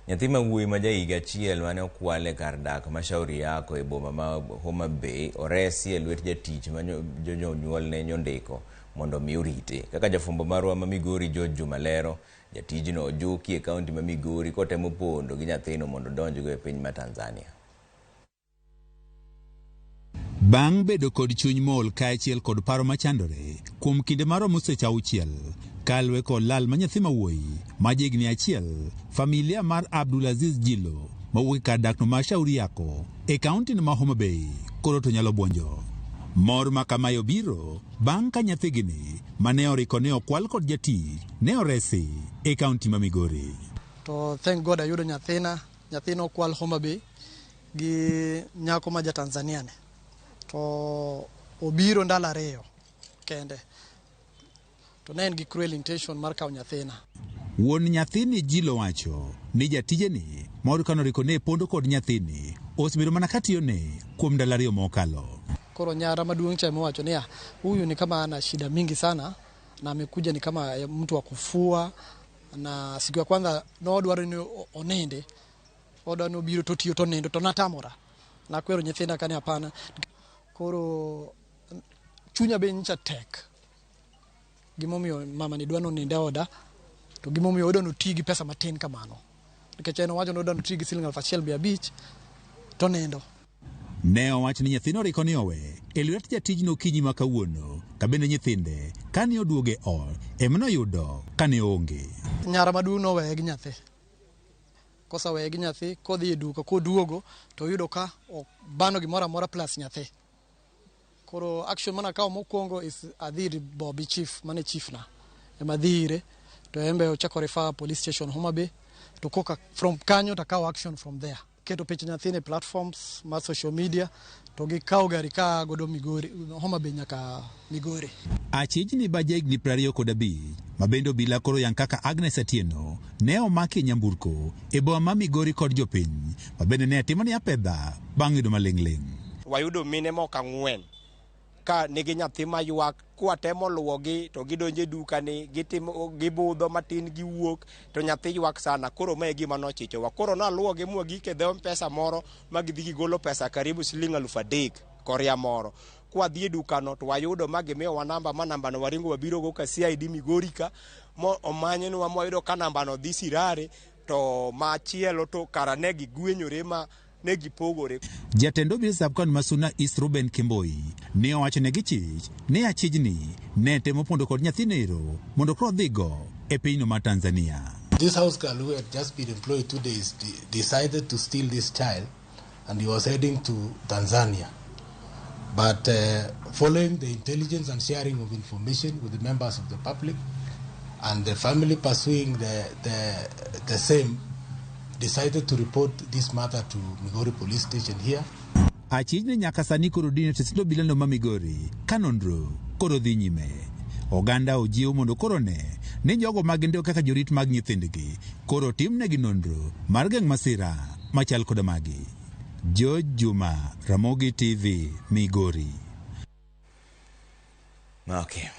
Nyathi ma wuoyi ma jahiga achiel mane okwal e kar dak ma Shauri Yako e boma ma Homa Bay oresi e lwet jatich ma jonyuolne nyondiko mondo omi orite. Kaka jafwambo marwa ma Migori George Juma lero, jatijno ojuki e kaunti ma Migori kotemo pondo gi nyathino mondo odonjgo e piny ma Tanzania. Bang' bedo kod chuny mool kaachiel kod paro machandore kuom kinde maromo seche auchiel kaluwe kod lal ma nyathi mawuoyi ma jahigni achiel, familia mar Abdulaziz Jilo mawuok e kar dakno ma Shauri Yako e kaontino ma Homa Bay koro to nyalo buonjo. Mor ma kamae obiro bang' ka nyathigini mane oriko ne okwal kod jatich ne oresi e kaonti ma Migori. To thank God ayudo nyathina, nyathina okwal Homa Bay gi nyako ma ja Tanzania ni. To obiro ndalo ariyo kende. To ne en gi cruel intention mar kawo nyathina. Wuon nyathini Jilo wacho ni jatijeni moro kane oriko ne pondo kod nyathini osebedo mana katiyone kuom ndalo ariyo mokalo. Koro nyara maduong' cha emowacho niya, huyu ni kama ana shida mingi sana na amekuja ni kama mtu wa kufua, na siku ya kwanza nodwaro ni oninde, odwa ni obiro to tiyo to nindo to natamora. Nakwero nyithinda kani hapana. Koro chunya be nyicha tek. Gimomiyo mama ni dwa nonind e oda to gimomiyo odwa noti gi pesa matin kamano. Nikech en owacho ni odwa noti gi siling 1500 to nindo. Ne owach ni nyathino oriko ni owe e lwet jatijno okinyi ma kawuono ka bende nyithinde kane oduogo e ot ema noyudo kane oonge. Nyara maduong' noweye gi nyathi. Koseweye gi nyathi kodhi e duka koduogo to oyudo ka obano gimoro amora plus nyathi. Koro action mane akawo mokwongo is adhi ir Bobby chief mane chief na. Ema adhi ire to en be ochako refer police station Homa Bay to koka from kanyo to akawo action from there. Keto picha nyathini e platforms mar social media to gikawo gari ka godo Migori, Homa Bay nyaka Migori. Achijni ba jahigni 25 ma bende obila koro yang kaka Agnes Atieno ne omaki e nyamburko e boma ma Migori kod jopiny ma bende ne timone apedha bang' yudo maling'ling'. Wayudo mine moko ang'wen ka nigi nyathi maywak kwatemo luwogi to gidonjo e duka ni gitimo gibudho matin giwuok to nyathi ywak sana koro mae gima nochichowa koro naluwogi mwagik e dho mpesa moro ma gidhi gigolo pesa karibu siling 3000 koria moro kwadhi e dukano to wayudo ma gimiyowa namba ma nambano waringo wabirogo ka CID Migori ka mo omanyonwa mwayudo ka nambano dhi Sirare to machielo to kara ne gigwenyore ma ne gipogore. Jatend obila sub-county ma Suna East Ruben Kimboi ne owacho ne gichich ni achijni ne temo pondo kod nyathino mondo koro odhigo e pinyno mar Tanzania. This house girl who had just been employed 2 days decided to steal this child and he was heading to Tanzania. But following the intelligence and sharing of information with the members of the public and the family pursuing the same, decided to report this matter to Migori Police Station here. Achijni nyaka sani koro dino tesend obilano ma Migori ka nonro koro dhi nyime. Oganda ojiw mondo koro ne ni jogo ma gindiko kaka jorit mag nyithindgi koro timnegi nonro mar geng' masira machal koda magi. George Juma, Ramogi TV, Migori. Okay.